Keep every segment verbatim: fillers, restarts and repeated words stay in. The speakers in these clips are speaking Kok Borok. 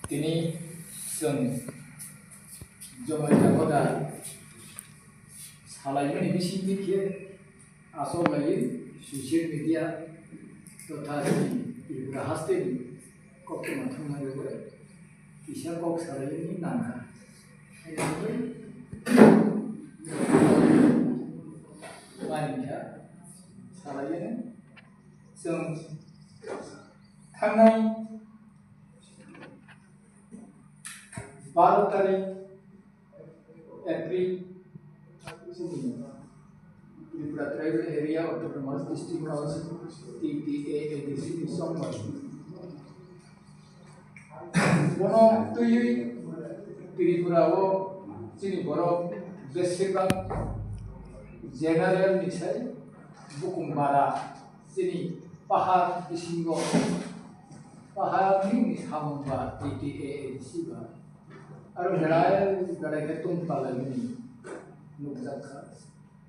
Tini chwng Jamatia hoda salaimani bisingtwi khe achuk laiwi social media totha chini Tripura hasteni koktwma thangmani bai kisa kok salaimani nangkha. Mani kha salaimani chwng thangnai baro tarik April, Tripura Tribal Area Autonomous District Council, T T A A D C ni songmani. Bono twiwi Tripura o chini borok besirbak general ni sai bukum bara chini pahar bisingo pahar ni samung ba T T A A D C ba aro belai belai khe tong palai mani nukjak kha.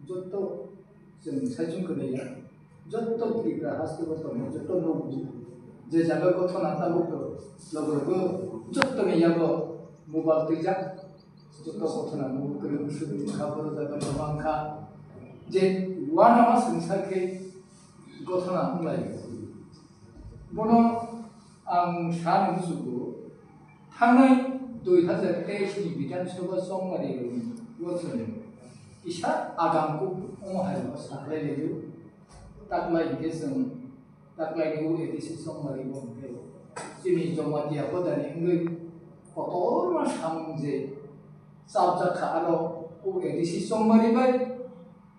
Jotto chwng saichung kwnwi ya, jotto Tripura haste bo tongo, jotto nukgo. Je jaga gothona tabuk to logo logo jottoni yago mobile twijak, jotto gothona mobile kwrwi swrwng kha, boro jaga tongma wngkha. Je uanama swngsa khe gothona wnglai. Bono ang sani musugo, thangnai dui hazar teis ni Bidhan Sabha chongmari rokni bo chwng kisa agam kuk omo hai bo saklai laio. Taklai hwnkhe chwng taklai ni o A D C chongmari bo hwnkhe chini Jamatia hodani wngwi kotorma samung je chapjak kha aro o A D C chongmari bai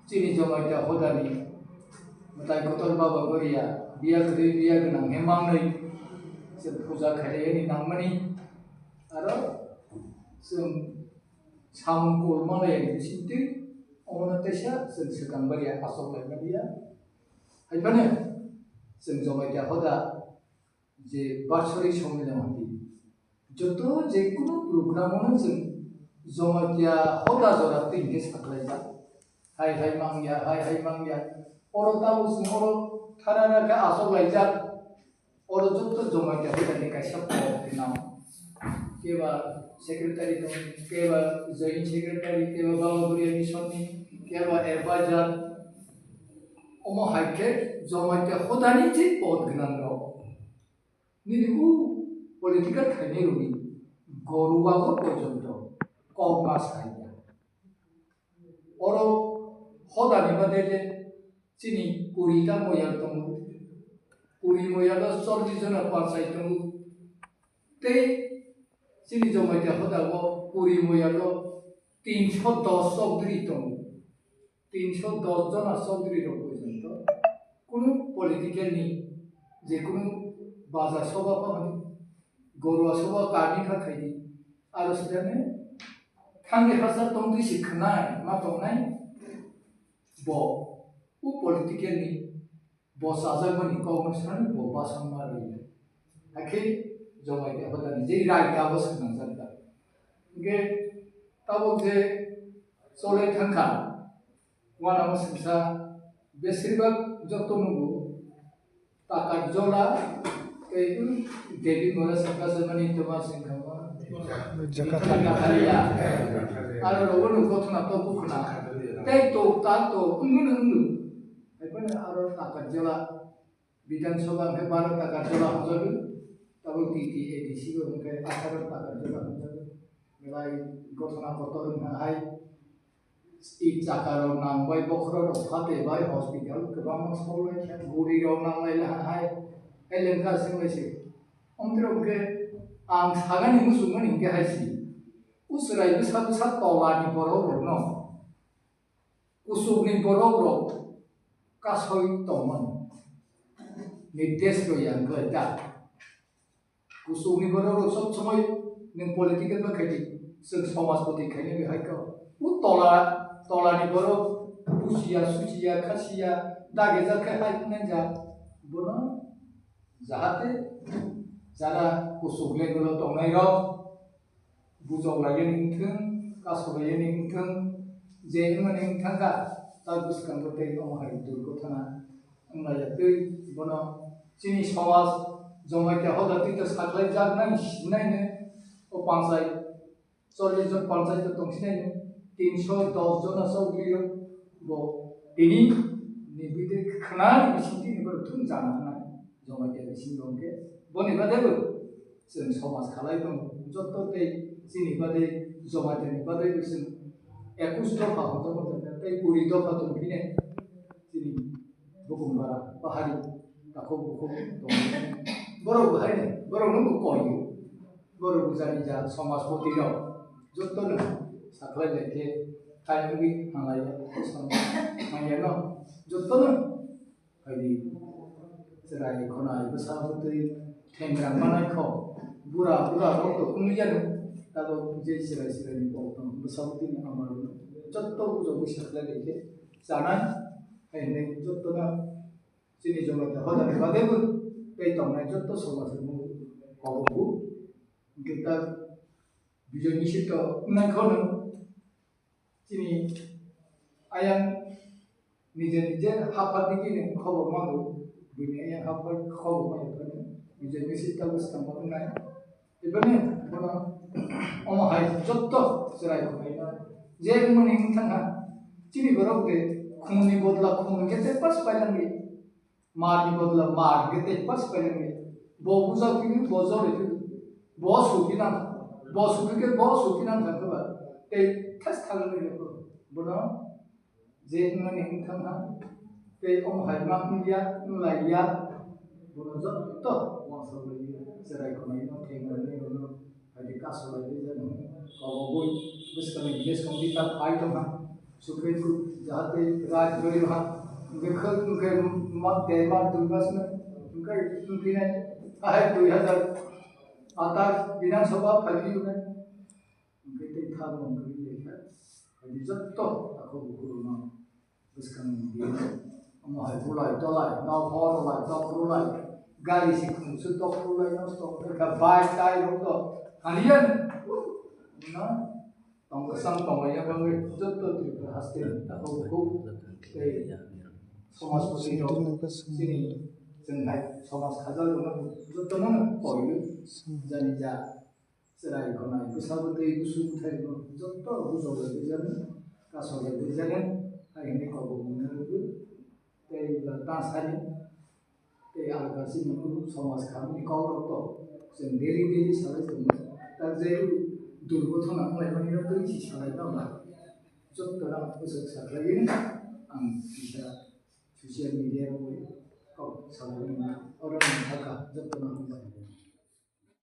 chini Jamatia hodani mwtai kotor Baba Goria biya kwrwi biya gwnang he mangnwi chwng puja khailaiani nangmani aro chwng samung kol manlaiani bisingtwi omono teisa chwng swkang bai ya achok lai manya. Hai phano chwng Jamatia hoda je barsori somilon hwnwi joto je kunu program-o no chwng Jamatia hoda jora twi hwnkhe saklaijak. Hai hai mangya, hai hai mangya. Oro tabuk chwng oro tharara khe achok laijak. Oro joto Jamatia hodani kaisa pok gwnang. Keba secretary tong, keba joint secretary, keba Baba Goria mission ni, keba advisor. Omo hai khe Jamatia hodani je pok gwnang rok. Nini o political khainai rokni goruago porjonto kok ma saiya. Oro hodani badele chini kuri ta moyal tongo. Kuri moyalo chollish jona panchayat tongo. Tei chini Jamatia hodao kuri moyalo tinsho dos chowdhury tongo. Tinsho dos jona chowdhury rok porjonto kunu political ni je kunu bajar soba pha hwnwi, gorua soba kami kha khaidi, aro sitane thangwi hachal tongtwi se khwnai ma tongnai bo o political ni bo chajakmani kokno sano bo basongma rwya. Hakhe Jamatia hodani je raida bo swnamjak da. Hwnkhe tabuk je cholai thangkha, uanama swngsa besirbak joto nugo Takarjola tei Devi Mora Sakasarmani toma singkha. Jakarta. Jakarta. Aro rogo no gothona to bukhna. Tei to ta to ungno ungno. Haibano aro Takarjola Bidhan Sabha hwnkhe baro Takarjola hamjago. Tabuk T T A D C bo hwnkhe atharo Takarjola hamjago. Belai gothona kotor wngkha hai. I chaka rok nang bai bokhorok rok phate bai hospital kwbangma solai khe guri rok nang lai laha hai. Elengka sing lai se. Omtwrok hwnkhe ang sagani muchungmani hwnkhe hai si. Usrai bwsa bwsa tola ni borok rok no. Kuchuk ni borok rok kasoi tongmani. Nirdesh rw ya wngkha da. Kuchukni borok rok sob somoi nwng political ma khaidi, chwng somajpati khainai bai hai kha. O tola, tolani borok buchiya, suchiya, khasiya, dagejak khe hai wngjak. Bono jahate jara kuchuk level o tongnai rok bujok laiya ni wngthwng, kasok laiya ni wngthwng, je wngmani wngthang kha, ta bwskango tei omo hai durgothona wnglaiyatwi bono chini somaj Jamatia hoda twi to saklaijaknai sinai hwnwi Panchayat, chollish jon panchayat tong sinai, tinso dos jona chowdhury rok bo tini ni bide khna ni bising tini bo thung jana khna Jamatia bising rok ke boni bade bo chwng somaj khalai tongo. Joto tei chini bade Jamatia ni bade bo chwng ekush dopha hwnjak tei kuri dopha tong phine chini Bukumbara, pahari, takhuk bukhuk tongmani. Borok bo haino, borok no bo koiyo. Borok bo jani ja somajpoti rok. Jotono sakhlai lai khe, khaimwi hanglai ya, manya no. Jotono, haidi, chwrai khonai, bwsa bwtwi, thengrang manai kho. Bura, bura rok to kunu yanu. Tabo je chwrai chwrai ni kok tong, bwsa bwtwi ni amar no. Joto ujo bwsa khlai lai khe, chanai, hai hinwi jotono. Chini Jamatia hodani bagwi bo tei tongnai joto somaj rokno kobogo. Hwnkhe ta Bijoy Misitro wngnai khono chini ayang nije nije hapha digini khobor mago, bini ayang hapha khobor mago phano Bijoy Misitro bwskang ma wngnai. Eboni bono omo hai joto chwrai khwlaino je wngmani wngthang ha chini borok de khumni bodla khum hwnkhe tei pas pailangdi. Marni bodla mar hwnkhe tei pas pailangdi. Bo buja phini bo jori phini. Bo supi nang. Bo supi khe bo supi nang thang khe ba. Tei thas thalangdi rokho. Bono je wngmani wngthang ha. Tei omo hai ma wngya, wnglaia. Bono joto uansuk lai chwrai khwlaino, thengrani bono hai khe kasu lai jani. Kobogwi bwskangni village committee ta phai tongkha. Supreme Court jahate raj roi ha. Hwnkhe khwk hwnkhe ma, dei ma, dui mas no. Hwnkhe wngphinai. Ahai dui hazar athas Bidhan Sabha phai phinai. Hwnkhe tei thang no hwnkhe lekha. Hai jotto takhuk bukhuk rokno. Bwskangni bill. Omo hai bulai tolai, nok hor rwlai, tok rwlai, gari si khungsu tok rwlai, nosto wngkha, bike tai rok to haliya no. No, tong bwsang tonglaina bagwi joto Tripura haste ni takhuk bukhuk tei somajpoti rok chini chwng hai somaj khajak rokno jotono no koiwi jani ja. Chwrai khwnai bwsa bwtwi bwswk bwthai rwno joto bujok lai twijani, kasok lai twijani, hai hwnwi kok bo mwnwi rwgwi tei ba ta sari tei alka chini somaj khamni kok rok to chwng daily daily salai tongo. Ta je durgothona wnglaimani no twi si salai tongla joto rang bwswk sakhlaiwi ang kisa social media rok kok salai tongo. Oro ang hakha joto no hambai.